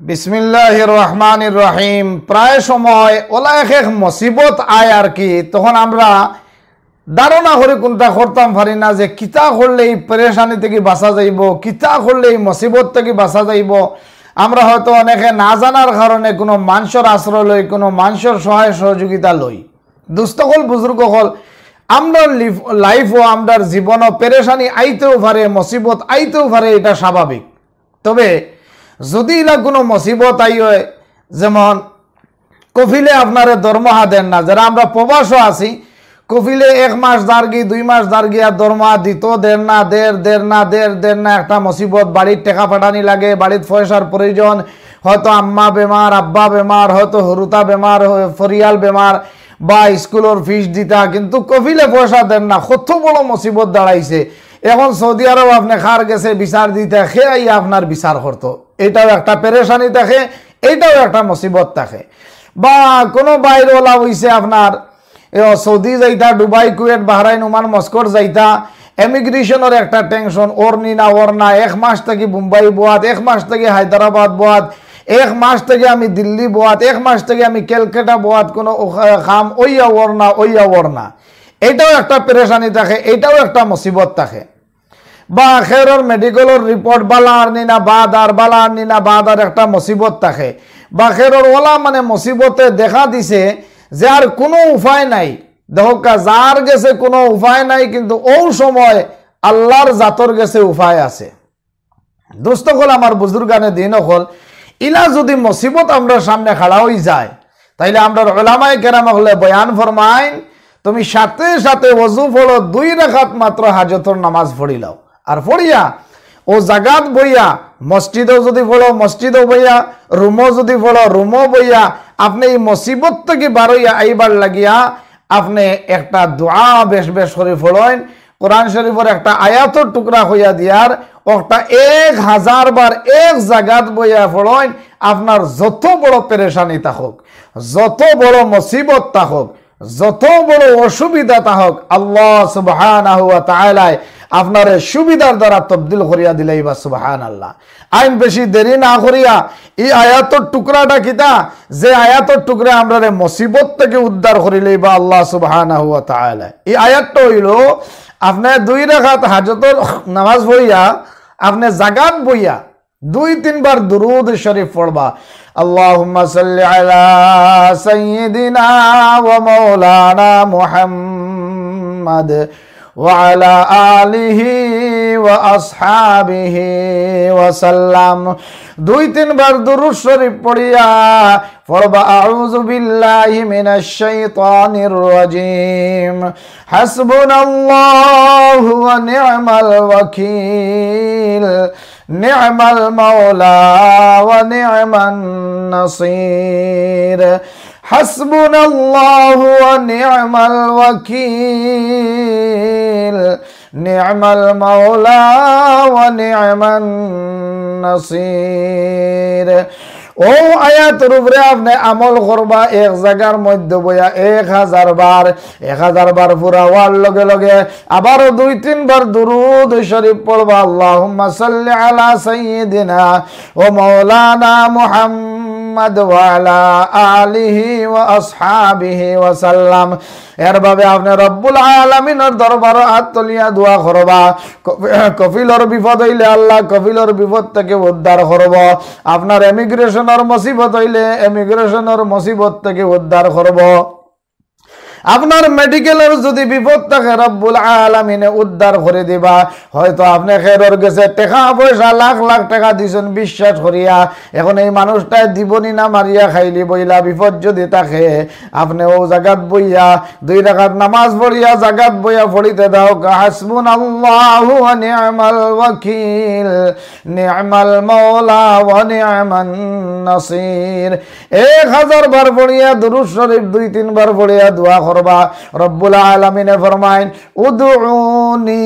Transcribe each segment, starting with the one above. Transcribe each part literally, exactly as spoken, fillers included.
বিসমিল্লাহির রহমানির রহিম। প্রায় সময় ওলা এক এক মুসিবত আয় আর কি, তখন আমরা ধারণা করি কুনটা করতাম পারি না, যে কিতা করলে এই পেরেশানি থাকি বাঁচা যাইবো, কিতা করলে এই মুসিবত থাকি বাঁচা যাইবো। আমরা হয়তো অনেকে না জানার কারণে কুনু মানষর আশ্রয় লই, কুনু মানষর সহায় সহযোগিতা লই। দোস্ত অকল, বুজুর্গ অকল, আমরার লিফ-, লাইফও, আমরার জীবনও পেরেশানি আইতেও পারে, মুসিবত আইতেও পারে, ইটা স্বাভাবিক। তবে যুদি ইলা কুনু মুসিবত আই অয়, যেমন কফিলে আপনারে দরমহা দের না, যারা আমরা প্রবাসও আছি, কফিলে এক মাস যারগি, দুই মাস যারগি, আর দরমহা দিতো দের না, দের, দের না, দের, দের না, একটা মুসিবত, বাড়িত টেকা পাঠানি লাগে, বাড়িত পয়সার প্রয়োজন, হয়তো আম্মা বেমার, আব্বা বেমার, হয়তো হুরুতা বেমার, হয়-, ফরিয়াল বেমার, বা স্কুলর ফিস দিতা, কিন্তু কফিলে পয়সা দের না, কত বড় মুসিবত দাঁড়াইছে। এখন সৌদি আরব আপনে কার গেছে বিচার দিতা, কে আইয়া আপনার বিচার করতো? এটাও একটা পেরেশানি থাকে, এটাও একটা মুসিবত থাকে। বা কোনো বাইরওয়ালা অইছে আপনার, এ, সৌদি যাইতা, দুবাই, কুয়েত, বাহরাইন, ওমান, মস্কট যাইতা, ইমিগ্রেশনর একটা টেনশন, অর নি না অর না, এক মাস থাকি বোম্বাই বওয়াত, এক মাস থাকি হায়দ্রাবাদ বওয়াত, এক মাস থাকি আমি দিল্লি বওয়াত, এক মাস থাকি আমি ক্যালকাটা বওয়াত, কোনো ও-, কাম অইয়া অর না, অইয়া অর না, এটাও একটা পেরেশানি থাকে, এটাও একটা মুসিবত থাকে। বা খেরর মেডিকেলর রিপোর্ট বালা আর নি না বাদ আর, বালা আর নি না বাদ আর, একটা মুসিবত থাকে। বা খেরর ওলা মানে মুসিবতে দেখা দিছে যে আর কোনো উপায় নাই। দেখউক্কা, যার গেছে কোনো উপায় নাই, কিন্তু অউ সময় আল্লার জাতর গেছে উপায় আছে। দোস্ত অকল, আমার বুজুর্গানে দিন অকল, ইলা যুদি মুসিবত আমরার সামনে খাড়া অই যায়, তাইলে আমরার উলামায়ে কেরাম অকলে বয়ান ফরমাইন, তুমি সাথে সাথে ওযু পড়ো, দুই রাকাত মাত্র হাজতর নামাজ পড়িলাও। আর পড়িয়া অউ জাগাত বইয়া, মসজিদও যুদি পড়ো, মসজিদও বইয়া, রুমও যুদি পড়ো, রুমও বইয়া, আপনে ই মুসিবত থাকি বারইয়া আইবার লাগিয়া আপনে একটা দোয়া বেশ বেশ করি পড়ইন। কোরআন শরীফর একটা আয়াতর টুকরা কইয়া দিয়ার, ওটা এক হাজার বার এক জাগাত বইয়া পড়ইন। আপনার যত বড় পেরেশানি থাকউক, যত বড় মুসিবত থাকউক, যত বড় অসুবিধা থাকউক, আল্লাহ সুবহানাহু ওয়া তাআলায় আপনারে সুবিধার দ্বারা তবদিল করিয়া দিলাইবা। সুবহানাল্লাহ। আইন বেশি দেরি না করিয়া ই আয়াতর টুকরাটা কিতা, যে আয়াতর টুকরা আমরারে মুসিবত থাকি উদ্ধার করিলাইবা আল্লাহ সুবহানাহু ওয়া তাআলায়। ই আয়াতটা অইলো, আপনে দুই রাকাত হাজতর নামাজ পড়িয়া, আপনে জাগাত বইয়া দুই তিনবার দুরুদ শরীফ পড়বা। আল্লাহুম্মা সাল্লি আলা সাইয়্যিদিনা ওয়া মাওলানা মুহাম্মাদ ওয়া আলা আলিহি ওয়া আসহাবিহি ওয়া সাল্লাম। দুই তিনবার দুরুদ শরীফ পড়িয়া পড়বা, আউযু বিল্লাহি মিনাশ শাইতানির রাজিম। হাসবুনাল্লাহু ওয়া নি'মাল ওয়াকিল। নি'মাল মাওলা ওয়া নি'মান নাসির। হাসবুনাল্লাহু ওয়া নি'মাল ওয়াকিল। নি'মাল মাওলা ওয়া নি'মান নাসির। অউ আয়াতর উপরে আপনে আমল করবা, এক জাগার মধ্যে বইয়া এক হাজার বার, এক হাজার বার পুরা অওয়ার লগে লগে আবারও দুই তিনবার দুরুদ শরীফ পড়বা, আল্লাহুম্মা সাল্লি আলা সাইয়্যিদিনা ওয়া মাওলানা মুহাম্মাদ ওয়া আলা আলিহি ওয়া আসহাবিহি ওয়া সাল্লাম। এরভাবে আপনে রব্বুল আলামিনর দরবারো আত তুলিয়া দোয়া করবা। কফি-, কফিলর বিপদ অইলে আল্লাহ কফিলর বিপদ থাকি উদ্ধার করবো। আপনার ইমিগ্রেশনর মুসিবত অইলে ইমিগ্রেশনর মুসিবত থাকি উদ্ধার করবো। আপনার মেডিকেলর যুদি বিপদ থাকে, রব্বুল আলামিনে উদ্ধার করি দিবা। হয়তো আপনে খেরর গেছে টেকা পয়সা লাখ লাখ টেকা দিছইন বিশ্বাস করিয়া, এখন এই মানুষটায় দিবনি না মারিয়া খাইলিবো, ইলা বিপদ যুদি থাকে, আপনে অউ জাগাত বইয়া, দুই রাকাত নামাজ পড়িয়া জাগাত বইয়া পড়িতে থাকউক্কা, হাসবুনাল্লাহু ওয়া নি'মাল ওয়াকিল, নি'মাল মাওলা ওয়া নি'মান নাসির। এক হাজার বার পড়িয়া দুরুদ শরীফ দুই তিনবার পড়িয়া দোয়া করবা। রব্বুল আলামিনে ফরমাইন, "উদউনি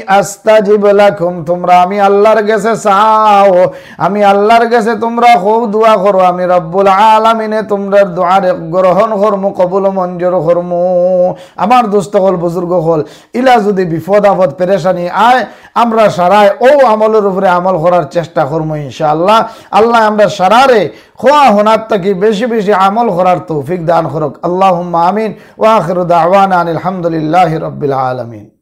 আস্তাজিব লাকুম", তোমরা আমি আল্লাহর গেছে চাও, আমি আল্লাহর গেছে তোমরা কও, দোয়া করো, আমি রব্বুল আলামিনে তোমরার দোয়ারে গ্রহণ করমু, কবুল মঞ্জুর করমু। আমার দোস্ত অকল, বুজুর্গ অকল, ইলা যুদি বিপদ আপদ পেরেশানি আয়, আমরা সারায় অউ আমলর উপরে আমল করার চেষ্টা করমু ইনশাআল্লাহ। আল্লায় আমরা সারারে কওয়া হুনার থাকি বেশি বেশি আমল করার তৌফিক দান করউক। আল্লাহুম্মা আমিন। ওয়া আখিরু দাওয়ানা আনিল হামদুলিল্লাহি রাব্বিল আলামিন।